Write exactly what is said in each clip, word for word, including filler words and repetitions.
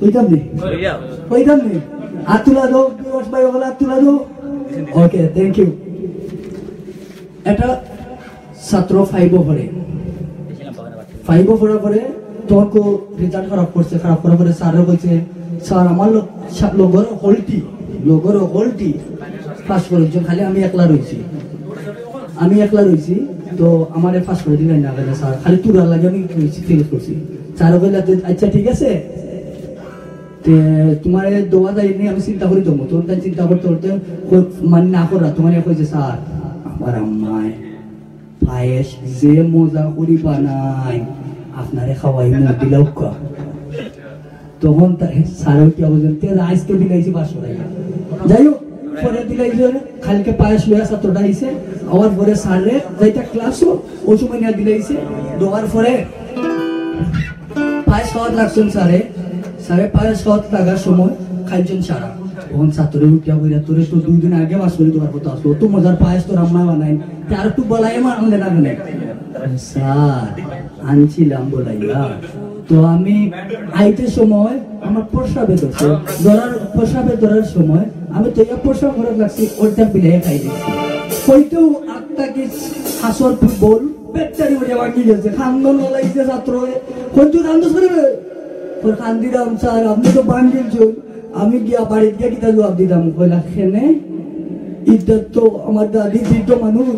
কইতাম নি? কইতাম নি? হাত তুলা দেও, বিবাস ভাই, ওগুলা হাত তুলা দেও। ওকে, থ্যাংক ইউ। এটা ছাত্র ফাইভও পড়ে। ফাইভও পড়ার পরে তখন খুব রেজাল্ট খারাপ করছে, খারাপ করার পরে স্যাররা কইছে, "স্যার, আমার লো-, সা-, লগর হকলটি, লগর হকলটি পাস করেছে, খালি আমি একলা রইছি, আমি একলা রইছি, তো আমারে পাস করে দিলেন না কেন স্যার? খালি তোরার লাগি আমি রইছি, ফেল করছি।" স্যারও কইলা, "আচ্ছা, ঠিক আছে, তে তোমারে দেওয়া যায়নি, আমি চিন্তা করি দেবো।" তখন তাই চিন্তা করতে করতে কই-, মানে না করা, তোমার কইছে, "স্যার, আমার আম্মায় পায়েস যে মজা করি বানায়, আপনারে খাওয়াই না দিলাউক্কা।" তখন তাই স্যারে উঠিয়া বলছেন, "তে আজকে দিলাইছি পাঁচশো টাকা।" যাই হোক, পরে দিলাইছে, কালকে পায়েস লইয়া ছাত্রটা আইছে, আবার পরে স্যারে যাইতা ক্লাসও, ওই সময় নিয়ে দিলাইছে, দেওয়ার পরে পায়েস খাওয়াত লাগছেন স্যারে, স্যারে পায়েস খাওয়াত লাগার সময় খাইছেন সারা। তখন ছাত্রে উঠিয়া কইরা, "তোরে তো দুই দিন আগে পাস করি দেওয়ার কথা আসলো, অত মজার পায়েস তোর আম্মায় বানাইন, তে আর একটু বলাই আমার আনলে না কেনে?" "স্যার, আনছিলাম বলাইয়া, তো আমি আইতে সময় আমার প্রস্রাবে ধরছে, ধরার, প্রস্রাবে ধরার সময় আমি তো ইয়া প্রস্রাব করার লাগছি, ওইটা বিলাই খাই দিচ্ছি।" কইতেও আত্মা কি হাসর বল পেটটারি উঠে ভাঙি গেছে, কান্দন লড়াইছে ছাত্র, "কই তুই কান্দস করে রে?" ওর কান্দিরাম, "স্যার, আপনি তো ভাঙ গেলছেন।" আমি গিয়া বাড়িত গিয়া কিতা জবাব দিতাম? কইলা, "কেনে? ইটা তো আমার দাদি বৃদ্ধ মানুষ,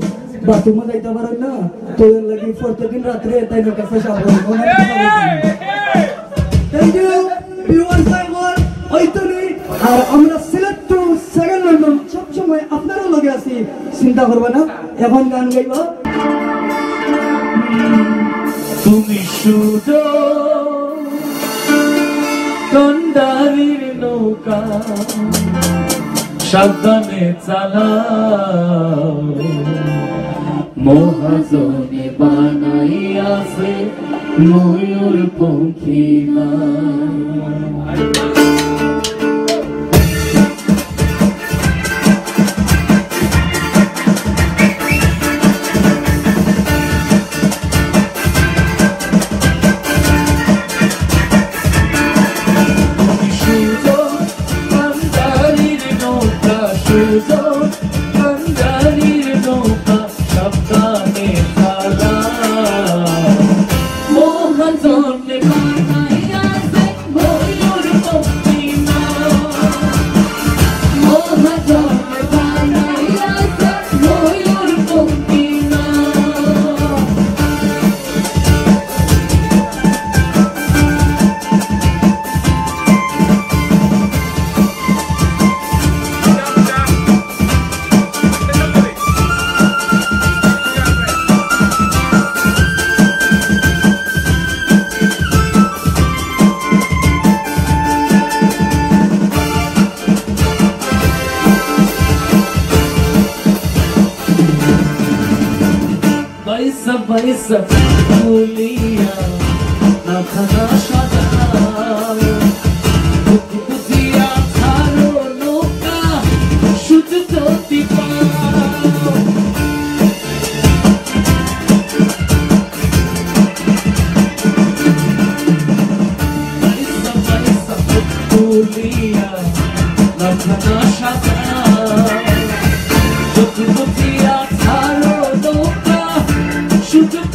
বাথরুমে যাইতা পারেন না, তো এর লাগি প্রত্যেকদিন রাত্রে তাই লোকের পেশাব করে।" থ্যাংক ইউ, ভিউয়ার্স ভাই বোন, ওই তো নেই। আর আমরা সিলেট টু সেকেন্ড লন্ডন সবসময় আপনারা লগে আছি, চিন্তা করবা না। এখন গান গাইবা। তুমি শুধু কান্ডারির নৌকা সাবধানে চালাও, মহাজনে বানাইয়াছে ময়ূর পঙ্খী না। বাইসা বাইসা ফুলিয়া না খানা সাজাও, বুক বুঝিয়া ছাড়ো নৌকা, সুযোগ যদি পাও। বাইসা বাইসা ফুলিয়া না খানা সাজাও, বুক বুঝিয়া ছাড়ো নৌকা, সুযোগ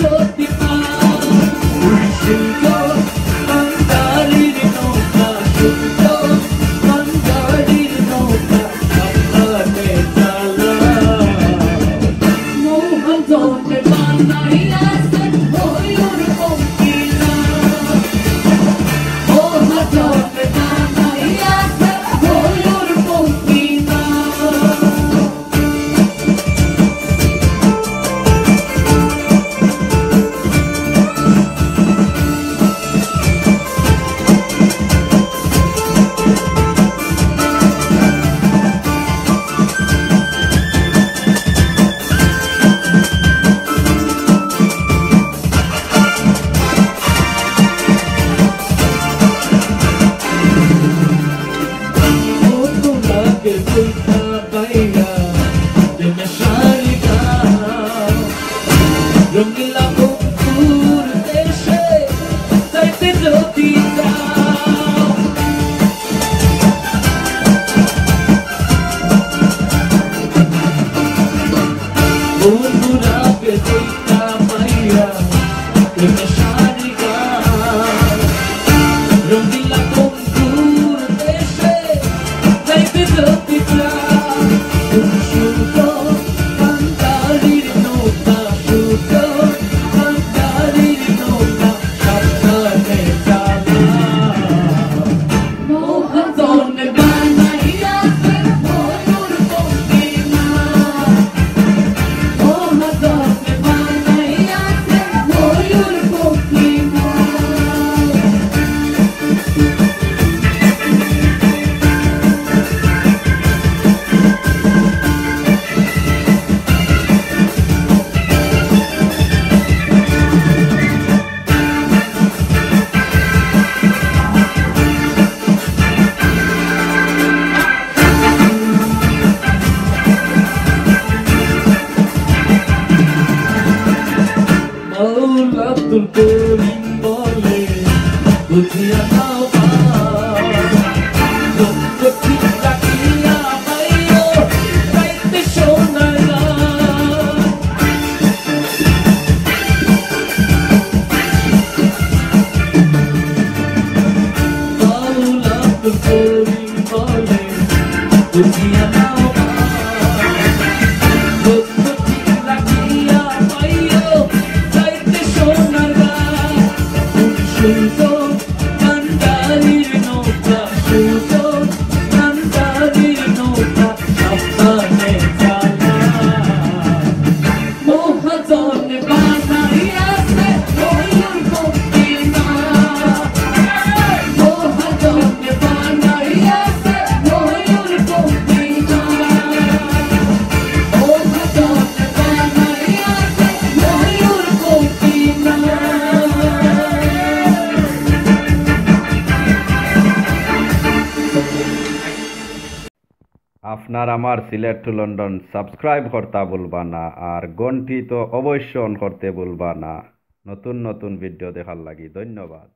আপনার আমার সিলেট টু লন্ডন সাবস্ক্রাইব করতা ভুলবা না, আর ঘন্টি তো অবশ্য অন করতে ভুলবা না নতুন নতুন ভিডিও দেখার লাগি। ধন্যবাদ।